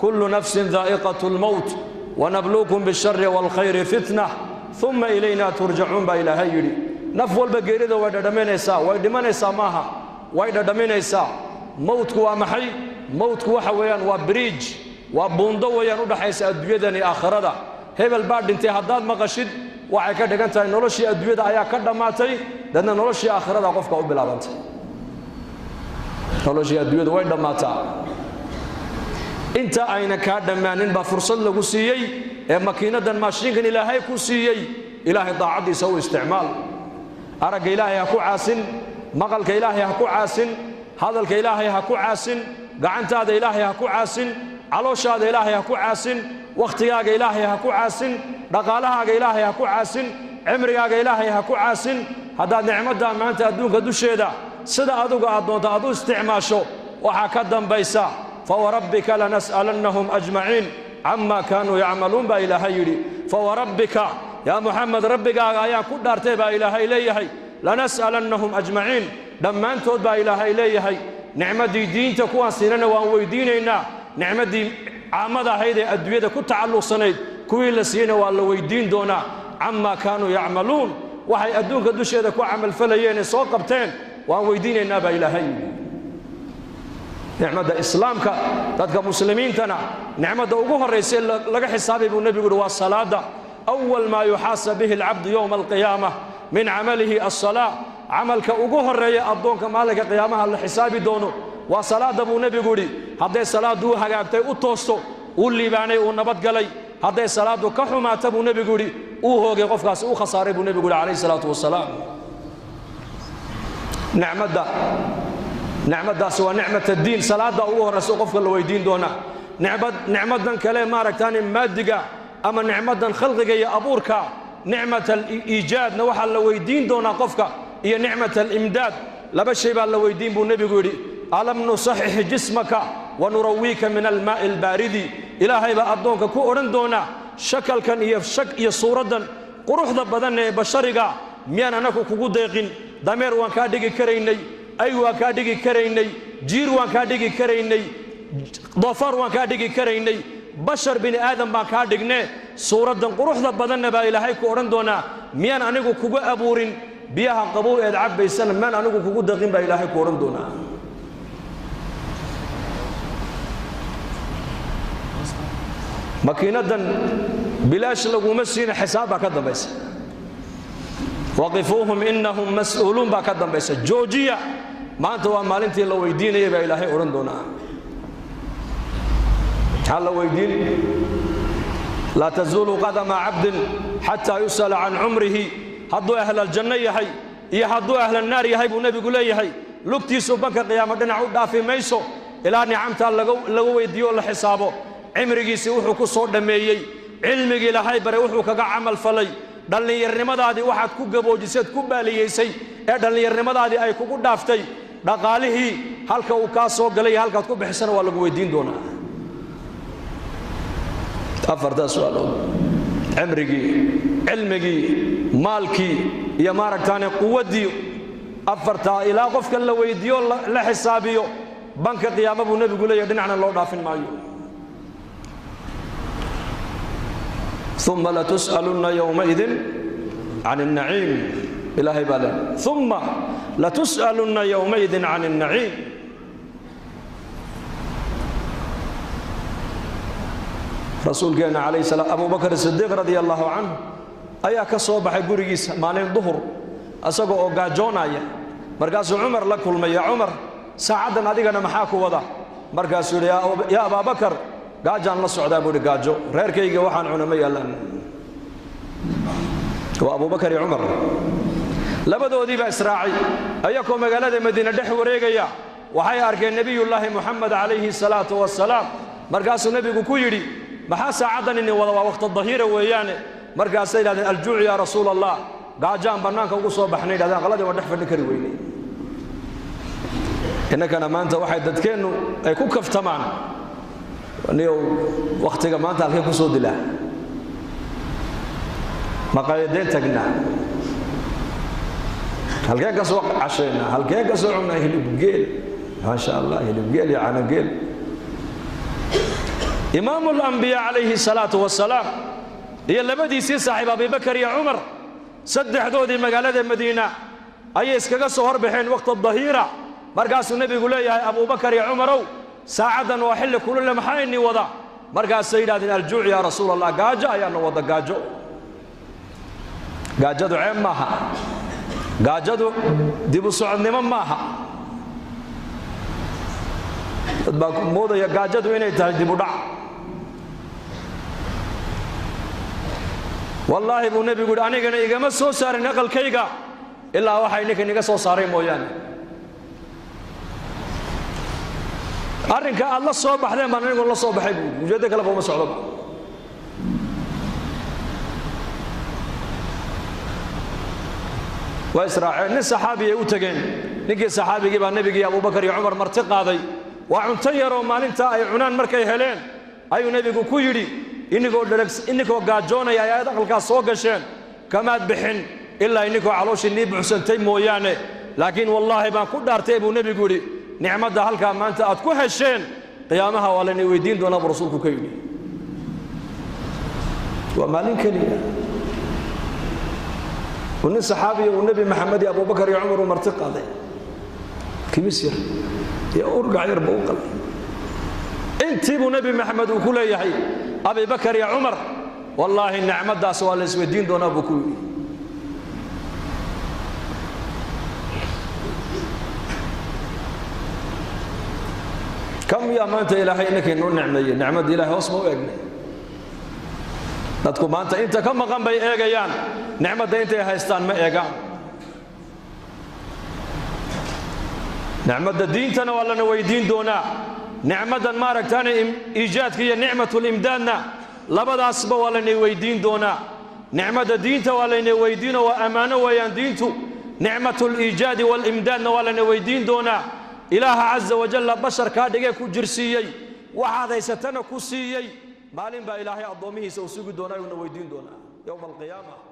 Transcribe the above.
Kullu nafsin daa'iqatu lmowt wanabluukum bishari waalkhayri fitna uma ilayna turjacuun baa Ilaahay yidhi. Naf walba geerida way dhadhaminaysaa, way dhimanaysaa maaha, way dhadhaminaysaa. Mowtku waa maxay? Mowtku waxa weeyaan waa bridge, waa buundo weeyaan u dhaxaysa adduunyadan iyo aakhirada. Hebel baa dhintay haddaad maqashid, waxay ka dhigan tahay noloshii adduunyada ayaa ka dhammaatay, dadna noloshii aakhirada qofka u bilaabantay. Noloshii adduunyadu way dhammaataa. Inta ayna kaa dhammaanin baa fursad lagu siiyey ee makiinadan maashiinkan Ilaahay ku siiyey, Ilaahay daacaddiisa u isticmaal. Aragga Ilaahay ha ku caasin, maqalka Ilaahay ha ku caasin, hadalka Ilaahay ha ku caasin, gacantaada Ilaahay ha ku caasin, calooshaada Ilaahay ha ku caasin, wakhtigaaga Ilaahay ha ku caasin, dhaqaalahaaga Ilaahay ha ku caasin, cimrigaaga Ilaahay ha ku caasin. Haddaad nicmaddaa maanta adduunka dusheeda sida adugu aad doonto aad u isticmaasho, waxaa ka dambaysa fawarabbika lanas'alannahum ajmaciin camaa kaanuu yacmaluun baa Ilaahay yidhi. Fawarabbika yaa Muxamed, rabbigaaga ayaan ku dhaartay baa Ilaahay leeyahay, lanas'alannahum ajmaciin, dhammaantood baa Ilaahay leeyahay. Nicmaddii diinta kuwaan siinana waan weydiinaynaa, nicmaddii caamada ahayd ee adduunyada ku tacalluqsanayd kuwii la siiyeyna waa la weydiin doonaa. Camaa kaanuu yacmaluun, waxay adduunka dusheeda ku camalfalayeen ee soo qabteen waan weydiinaynaa baa Ilaahay yidhi. Nicmadda islaamka dadka muslimiintana nicmadda ugu horraysa laga xisaabay buu nebigu yidhi waa salaadda. Awal maa yuxaasab bihi alcabdu yowma alqiyaama min camalihi alsalaa, camalka ugu horreeya addoonka maalinka qiyaamaha la xisaabi doono waa salaadda buu nebigu yidhi. Hadday salaaddu u hagaagtay, u toosto, uu liibaanay, uu nabadgalay. Hadday salaaddu ka xumaata buu nebigu yidhi, uu hoogay qofkaasi, u khasaaray buu nebigu yidhi calayhi salaatu wasalaam. Nicmadda, nicmaddaasi waa nicmat addiin, salaadda ugu horraysa qofka la weydiin doonaa. Nicmad, nicmaddan kale maaragtaani maadiga ama nicmaddan khalqiga iyo abuurka, nicmat aliijaadna waxaa la weydiin doonaa qofka iyo nicmat alimdaad. Laba shay baa la weydiin buu nebigu yidhi. Alam nusaxix jismaka wa nurawiika min almaa'i albaaridi, Ilaahay baa addoonka ku odhan doonaa shakalkan iyo shak iyo suuraddan quruxda badan ee bashariga miyaan annaku kugu deeqin? Dameer waan kaa dhigi karaynay, ay waan kaa dhigi karaynay, jiir waan kaa dhigi karaynay, doofaar waan kaa dhigi karaynay, bashar bini aadam baan kaa dhigne, suuraddan quruxda badanna baa Ilaahay ku odhan doonaa miyaan anigu kugu abuurin? Biyaha qabow eed cabbaysana miyaan anigu kugu deeqin baa Ilaahay ku odhan doonaa. Makiinadan bilaash laguma siina, xisaab baa ka dambaysa. Waqifuuhum innahum mas'uuluun baa ka dambaysa. Joojiya, maanta waa maalintii la weydiinayay baa Ilaahay odhan doonaa. Maxaa la weydiin? Laa tazuulu qadama cabdin xataa yus'ala can cumrihi. Hadduu ahlaljanno yahay iyo hadduu ahlannaar yahay buu nebigu leeyahay, lugtiisu banka qiyaamo dhinac u dhaafi mayso ilaa nicamtaa laga weydiiyo o la xisaabo. Cimrigiisii wuxuu ku soo dhammeeyey, cilmigii Ilaahay baray wuxuu kaga camal falay, dhallinyarnimadaadii waxaad ku gaboojiseed ku baaliyaysay ee dhallinyarnimadaadii ay kugu dhaaftay, dhaqaalihii halka uu kaa soo galay iyo halkaad ku bixisana waa lagu weydiin doonaa. Afartaa su'aalood, cimrigii, cilmigii, maalkii iyo maaragtaane quwaddii, afartaa ilaa qofka la weydiiyo la xisaabiyo banka qiyaamo buu nebigu leeyahy dhinacna loo dhaafin maayo. Uma latus'alunna yowmaidin can الnaciim, Ilaahay baa leeyahy uma latus'alunna yowmaidin can الnaciim. Rasuulkeenna calayhi salaam, Abu Bakr Sidiiq radia allahu canhu ayaa ka soo baxay gurigiisa maalin duhur isagoo oo gaajoonaya. Markaasuu Cumar la kulmay. Ya Cumar, saacaddan adigana maxaa ku wada? Markaasuu yidhi yaa Abaabakar, gaajaan la socdaa buu yidhi, gaajo, reerkayga waxaan cuna ma yaallaan. Waa Abubakar iyo Cumar, labadoodii baa israacay ayakoo magaalada Madiine dhex wareegaya. Waxay arkeen nebiyullaahi Moxamed calayhi salaatu wasalaam. Markaasuu nebigu ku yidhi maxaa saacaddan idin wada? Waa waqti dahiira weeyaane. Markaasay yidhahdeen aljuuc yaa rasuul Allah, gaajaan bannaanka ugu soo baxnay, yidhahdeen aqladii waan dhex fadhin kari weynay. Innakana maanta waxay dadkeennu ay ku kaftamaan, niyow wakhtiga maanta halkee ku soo dilaa, maqaayadeen tagnaa, halkeen ka soo cashaynaa, halkeen ka soo cunnaa hilibgeel, maasha Allah, hilibgeel iyo canageel. Imaamu alambiyaa calayhi salaatu wasalaam iyo labadiisii saaxiib Abibakar iyo Cumar, saddexdoodii magaalada Madiina ayay iskaga soo horbaxeen waqta dahiira. Markaasuu nebigu leeyahay, Abuubakar iyo Cumarow, saacaddan waa xilli kulule, maxaa inii wada? Markaasay yidhahdeen, aljuuc yaa rasuul Allah, gaajo ayaana wada. Gaajo, gaajadu ceeb maaha, gaajadu dib u socodnimo maaha. Dad baa moodaya gaajadu inay tahay dib u dhac. Wallaahi buu nebigu yidhi, anigana igama soo saarin aqalkayga ilaa waxay ninkan iga soo saaray mooyaane. Arrinka aad la soo baxdeen baan anigu la soo baxay buu, ujeeddo kaleba uma socdoba. Waa israaceen, nin saxaabiyay u tegeen. Ninkii saxaabigii baa nebigii Abubakar iyo Cumar marti qaaday. Waa cunto yaroo maalintaa ay cunaan markay heleen ayuu nebigu ku yidhi, inigoo dhereg, ininkoo gaajoonaya ayaad aqalkaas soo gasheen, kamaad bixin ilaa ininkoo calooshii nii buxsantay mooyaane. Laakiin wallaahi baan ku dhaartay buu nebigu yidhi, nicmadda halkaa maanta aad ku hesheen qiyaamaha waa laynay weydiin doonaa buu rasuulku ka yidhi. Waa maalin keliya uu nin saxaabiya uu Nebi Maxamed iyo Abubakar iyo Cumar uu marti qaaday, kimis yar iyo urgac yarba u qalay. Intii buu Nebi Maxamed uu ku leeyahay Abibakar iyo Cumar, wallaahi nicmaddaas waa la isweydiin doonaa buu ku yidhi. Kam yaa maanta Ilaahay inankaynoo nicmeeyey? Nicmadda Ilahay hoos ma u eegnay? Dadku maanta inta ka maqan bay eegayaan, nicmadda intay haystaan ma eegaan. Nicmadda diintana waa lana weydiin doonaa, nicmaddan maaragtaane iijaadka iyo nicmatulimdaadna labadaasba waa laynay weydiin doonaa. Nicmadda diinta waa laynay weydiinoo waa ammaano weeyaan diintu. Nicmatuliijaadi waalimdaadna waa layna weydiin doonaa. Ilaaha caza wajalla basharkaa dhigee ku jirsiiyey, waxaad haysatana ku siiyey, maalin baa Ilaahay addoommihiisa uu sugi doonaa, uuna weydiin doonaa yowma alqiyaama.